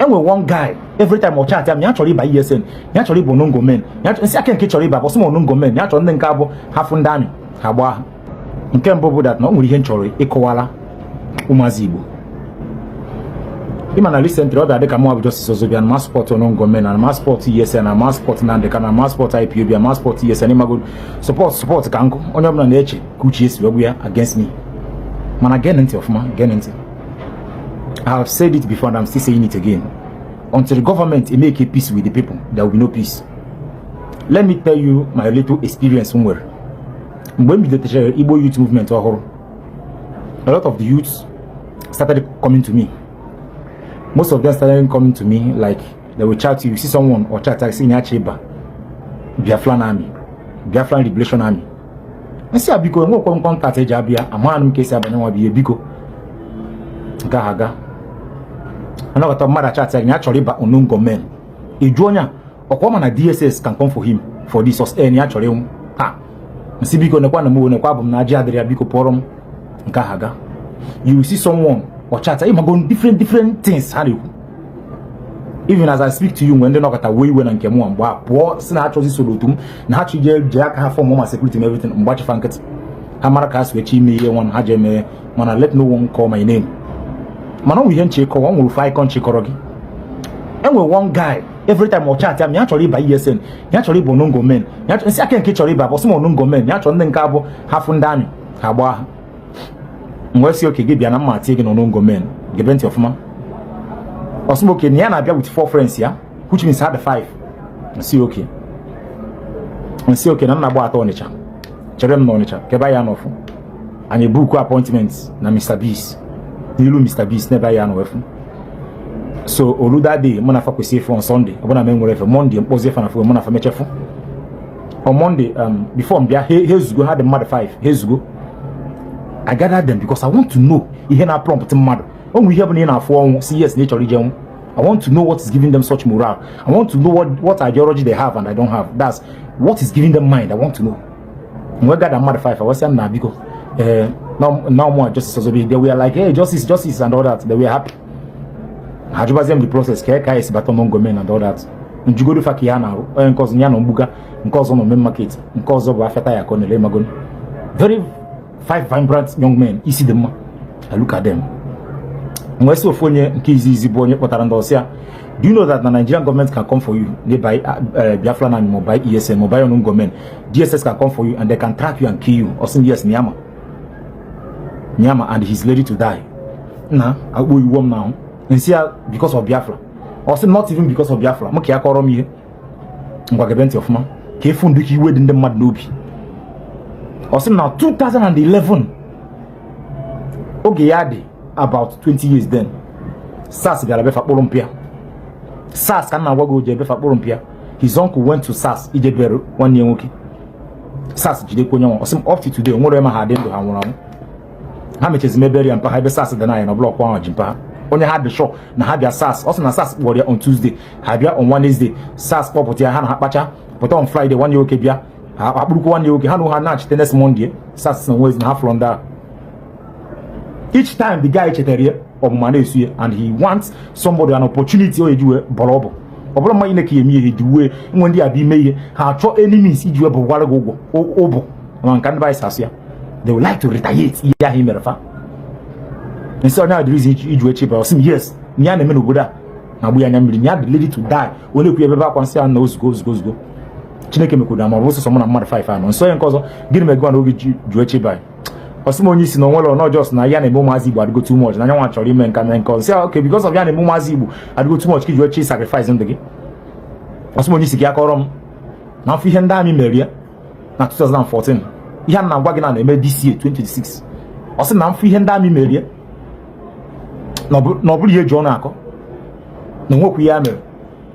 Enwe one guy, every time ọ chat ya, chọrọ ịba ESN, ya chọrọ ịbụ unknown gunmen. Ya nsị aka nke chọrọ ịba bọsị ma unknown gunmen, ya chọrọ ndị nke abụ ha fụ ndị army ha gbaa ha. Nke mbụ bụ that na ọ nwere ihe m chọrọ ịkọwara ụmụazị Igbo. Ịma na recently ọ bịa dịka mụ bụ Justice Ozobia na ma support unknown gunmen, na ma support ESN, na ma support Nnamdi Kanu, na ma support IPOB, na ma support ESN. Ịmago support support ka nkụ onye ọbụla na-eche ka uche esi wegwu ya against me. Mana gee ntị ọfụma, gee ntị. I have said it before and I'm still saying it again. Until the government make a peace with the people, there will be no peace. Let me tell you my little experience nwere mgbe m bidotechara Igbo Youth Movement ọhụrụ. A lot of the youths started coming to me. Most of them started coming to me like they will chat you. You see someone or chat like saying ya ịba Biafran Army, Biafran Liberation Army. Nsị a, biko, enwekwa m contact eji abịa, amaghị m ka esi abanye nwa bụ ihe, biko. Nke ahụ aga anakọta mmadụ achat ya, ya chọrọ ịba unknown gunmen. Eju onye a ọkwa ma na DSS can come for him for this or ya chọrọ ịnwụ ha. Nsị, biko, nekwa na m nekwa abụ m na ajị adịrị ya, biko pụọrọ m. Nke ahụ aga. You see someone or chat, ịmago different different things ha na-ekwu. Even as I speak to you, mgbe ndị nọkọta wee iwe na nke mụ mgbe a pụọ si na ha chọzi soro otu m na ha chọ ije jee aka ha form ma security and everything, mgbachifa nkịtị. Ha mara ka ha si wechi ime ihe nwa ha ji eme, mana let no one call my name. Mana ọ nwere ihe nche kọwa, ọ nwere ofe icon chịkọrọ gị. Enwere one guy, every time ọ chat ya, ya chọrọ ịba ESN, ya chọrọ ịbụ unknown gunmen. Ya nsị aka nke chọrọ ịba bọsị ma unknown gunmen, ya chọrọ ndị nke abụ ha fụ ndị army ha gbaa ha. M wee sị, oke gị bịa na mma tie gị na unknown gunmen. Gebe ntị ọfụma. Ọsị m oke na ya na-abịa with four friends ya, which means ha dị five. Nsị oke, nsị oke na nna gba atọ Ọnịcha chere m na Ọnịcha kebe ya n'ọfụ. Anyị book appointment na Mr Beast, n'ilu Mr Beast n'ebe ya nọ efu. So olu that day, mụ na afa kwesị efu on Sunday, ọbụna m enwere efe Monday, mkpọzi efe na phone, mụ na afa mechefu on Monday. Before m bịa, ha ezugo, ha dị mmadụ 5, ha ezugo. I gather them because I want to know ihe na prompt mmadụ. O nwere ihe bụ na ị na-afụ ọnwụ si yes na ị chọrọ ije nwụ. I want to know what is giving them such morale. I want to know what ideology they have and I don't have. That's what is giving them mind. I want to know. Mgbe gather mmadụ 5, I was saying na biko, now more Justice Ozobi. They were like, "Hey, justice, justice," and all that. They were happy. Ha jụbazie m the process ka esi bata unknown gunmen and all that. Njugodo fa ka ihe a na-arụ. Onye nke ọzọ ya nọ mgbuga, nke ọzọ nọ main market, nke ọzọ bụ afịa taya ka ọ na-ele magon. Very five vibrant young men, isi dị mma. I look at them. Mgbe sị ofu onye nke izizi bụ onye kpọtara ndị ọsịa, "Do you know that the Nigerian government can come for you? They buy Biafran Army, or buy ESN, or buy unknown gunmen. DSS can come for you and they can track you and kill you." Ọ sị yes, Nyama. Nyama, and he's ready to die. Na akpọ iwu m now. Nsị ya, because of Biafra. Ọ sị not even because of Biafra. M ka ya kọrọ m ihe. Ngwa, gebe ntị ọfụma ka efu ndụ ka iwe dị ndị mmadụ n'obi. Ọ sị m na 2011, oge ya dị about 20 years then, SARS bịara befa kpụrụ mpịa. SARS ka m na-agwa gị, oji ebefa kpụrụ mpịa. His uncle went to SARS ije bere nwanne ya nwoke. SARS jidekwa onye nwa. Ọ sị m up to today, onwere ma ha dị ndụ, ha nwụrụ anwụ. Ha mechezi mebere ya mpa ha ebe SARS dị na ya na block ahụ ji mpa ha. Onye ha dị sure na ha bịa SARS, ọ sị na SARS kpọrọ ya on Tuesday, ha bịa on Wednesday, SARS kpọpụta ya, ha na ha kpacha pụta. On Friday, nwanne ya nwoke bịa, ha akpụrụkwa nwanne ya nwoke, ha na ha na-achite. Next Monday, SARS na Wednesday na ha fụrụ ndị ahụ. Each time the guy chetara ya, ọmụma na-esu ya, and he wants somebody, an opportunity o eji wee bọrọ ọbụ. Ọ bụrụ mma ka eme ihe dị wee nwe ndị abịa ime ihe ha achọ enemies iji wee bụgwara gị ụgwọ ụbụ ma nke ndị be anyị asụ ya. They would like to retaliate ihe ahụ i mere fa. Nsị onye ahụ the reason iji wee cheba. Ọsị m yes, na ya na-eme n'obodo a na-agbụ ya anya mmiri, ya dị ready to die. Onye ekwu ebe akwa nsị ya na ozugbo ozugbo ozugbo Chineke mekwuru ma ọ bụ sọsọ mụ na mmadụ 5 anọ nsọ. Onye nke ọzọ, gịnị mere gị na oge ji wee cheba? Ọsị m onye isi na onwere ọnọ jos na ya na-eme ụmụazị Igbo adịgo too much, na anya nwa chọrọ ime nka mee nke ọzọ. Sị okay, because of ya na-eme ụmụazị Igbo adịgo too much ka iji wee chi sacrifice ndụ gị? Ọsị m onye isi ka ya kọrọ m na afọ ihe ndị army mere ya na 2014. Ihe a na-agwa gị na na-eme this year 2026. Ọ sị na mfụ ihe ndị army mere ya na ọ bụrụ ihe eji ọnụ akọ na onwekwu ihe ya mere.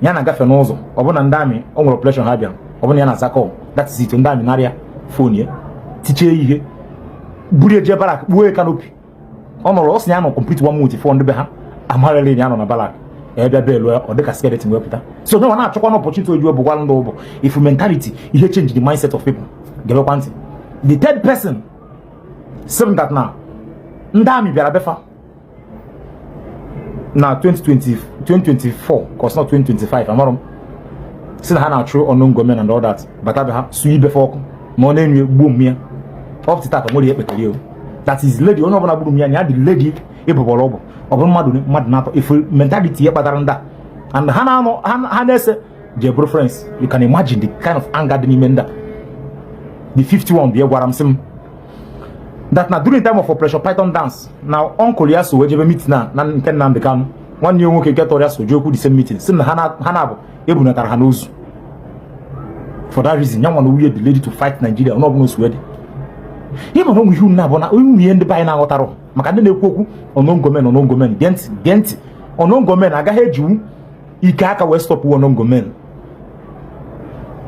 Ya na-agafe n'ụzọ, ọ bụ na ndị army o nwere operation ha bịara, ọ bụ na ya na-aza call, that is it, ndị army narịa phone ya, tichie ihe, buru eje barrack, kpuo ya canopy. Ọ nọrọ, ọ sị ya nọ complete one month fọ ndị be ha amarịrị ya nọ na barrack ebe bịa ya, ọ dịka skeleton wepụta. So onye na-achọkwa na opportunity oji bụgwara ndị ụbụ if mentality ihe change the mindset of people. Gebekwa ntị. The third person sị that na ndị army bịara befa. Na 2020, 2024, ka not 2025, amarọ m, si na ha na-achụ unknown gunmen and all that, bata be ha, suo ibefe ọkụ ma ọ na-enyo, gbuo mmịa. Up to tata, nwere ihe ekpetara ya. That is ready. Onye ọbụla gburu m ya, ya dị ready ịbụbọrọ ọbụ. Ọ bụrụ mmadụ mmadụ na-atọ ife mentality ya kpatara ndị a, and ha na-anọ ha na-ese je bụrụ friends. You can imagine the kind of anger dị n'ime ndị a. The 51 bịa gwara m, sị m that na during time of Operation Python Dance, na uncle ya so wee jebe meeting na nke Nnamdi Kanu. Nwanne ya nwoke nke tọrọ ya so jee okwu the same meeting, sị na ha na-abụ ebunatara ha n'ozu. For that reason, ya nwa na nwunye dị ready to fight Nigeria onye ọbụla osu dị. Ihe mana ụmụ ihe unu na-abụ na ụmụ ihe ndị be anyị na-aghọtarụ maka ndị na-ekwu okwu unknown gunmen, unknown gunmen. Gee ntị, gee ntị. Unknown gunmen agaghị ejiwu ike aka wee stop unknown gunmen.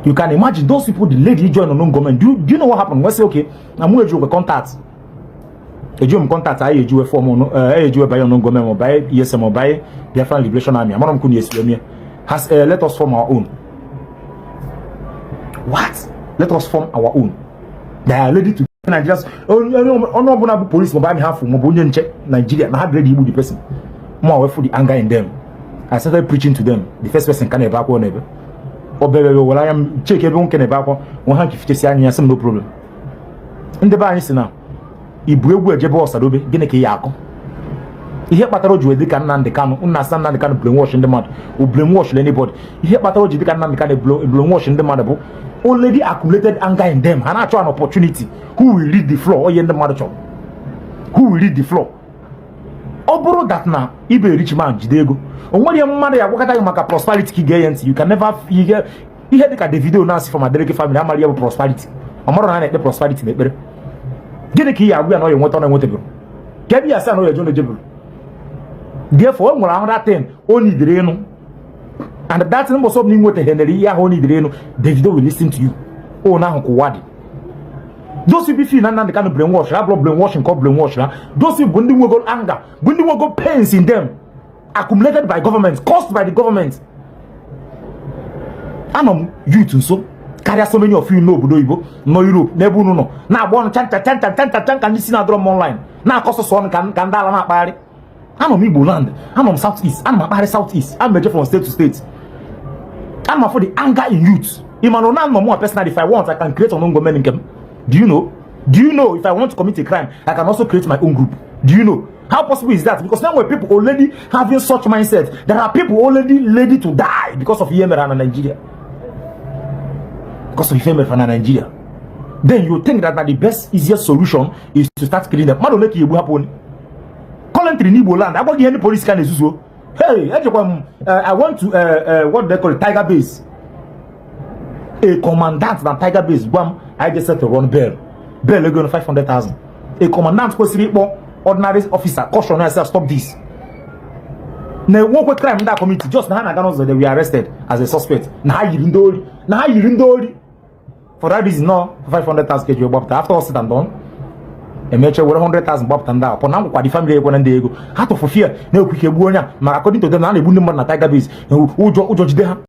You can imagine those people, the ready join unknown gunmen. Do you know what happened? We say, okay, na mụ eji okwe contact, eji m contact anyị ejiwe form, ejiwe banye unknown gunmen, ma banye ESM, ma banye Biafran Liberation Army. Amara m kwunu esi eme has let us form our own. What? Let us form our own. They are ready to Nigerians. Onye ọbụla bụ police maọbụ army ha fụ, maọbụ onye nche Nigeria, na ha dị ready igbu the person. Mụ wee fụ the anger in them. I started preaching to them. The first person ka na-ebe akwa, ọ na-ebe ọ bebe, were anya m check ebe nwoke na-ebe akwa, nwe ha nkifichesi anya ya, sị m no problem. Ndị be anyị si na ibu egwu ejebe ọsadobe, gịnị ka ị ya akụ? Ihe kpatara o ji wee dị ka Nnamdi Kanu, nna asa Nnamdi Kanu brainwash ndị mmadụ, o brainwash anybody. Ihe kpatara o ji dị ka Nnamdi Kanu brainwash ndị mmadụ bụ already accumulated anger in them. Ha na-achọ an opportunity. Who will lead the floor? Onye ndị mmadụ chọrọ, who will lead the floor? Ọ bụrụ that na ibe rich man jide ego, o nwere ihe mmadụ ya agwakọta gị maka prosperity ka ị ga-enye ntị. You can never ihe ihe dịka Davido na-asị from Adeleke family amara ya bụ prosperity. Ọ mara na a na-ekpe prosperity na ekpere. Gịnị ka ị ya agwa ya na ọ ya enweta ọ na-enwetebụrụ ka ebe ya asị na ọ ya eje ọ na-ejebụrụ? Therefore, o nwere another thing o nidere ịnụ, and that thing, mbọsọ ọbụla ị nwetaghenere ihe ahụ o nidere ịnụ, Davido will listen to you. O na ahụ ka ụwa dị. Those people feel na Nnamdi Kanu brainwash ha, bụrụ brainwash nke ọ brainwash ha. Those people bụ ndị nwego anger, bụ ndị nwego pains in them, accumulated by government, caused by the government. Anọ m youth nso karịa so many of you n'obodo oyibo, nọ Europe, n'ebe unu nọ na-agba ọnụ chancha chancha chancha chan ka ndị si na-adọrọ m online na-akọsọsọ ọnụ ka ndị ala na-akpagharị. Anọ m Igbo land, anọ m South East, ana m akpagharị South East, ana m eje from state to state. Ana m afụ the anger in youth. Ịma na anọ m personally, if I want, I can create unknown gunmen nke m. Do you know? Do you know if I want to commit a crime, I can also create my own group? Do you know how possible is that? Because now when people already having such mindset, there are people already ready to die because of ihe mere na Nigeria, because of ihe mere na Nigeria. Then you think that na the best, easiest solution is to start killing them. Mmadụ ole ka egbu hapụ onye currently n'Igbo land agwaghị ihe ndị polisi ka na-ezuzuo? Hey, ejekwa m, I went to what they call it, Tiger Base. A commandant na Tiger Base gwa m anyị je settle run bail, bail ego 500,000. A commandant kwesịrị ịkpọ ordinary officer, caution ya, "Stop this," na enwekwe crime ndị a community, just na ha na-aga n'ụzọ, they were arrested as a suspect, na ha yiri ndị ori, na ha yiri ndị ori. For that reason, no 500,000 ka eji wee gbapụta. After all said and done, emeche were 100,000 gbapụta ndị ahụ pọ na ngwakwa. The family ekwena ndị ego ha tụfu fear na-ekwu ike gbuo onye a, maka according to them na a na-egbu ndị mmadụ na Tiger Base. Ụjọ, ụjọ jide ha.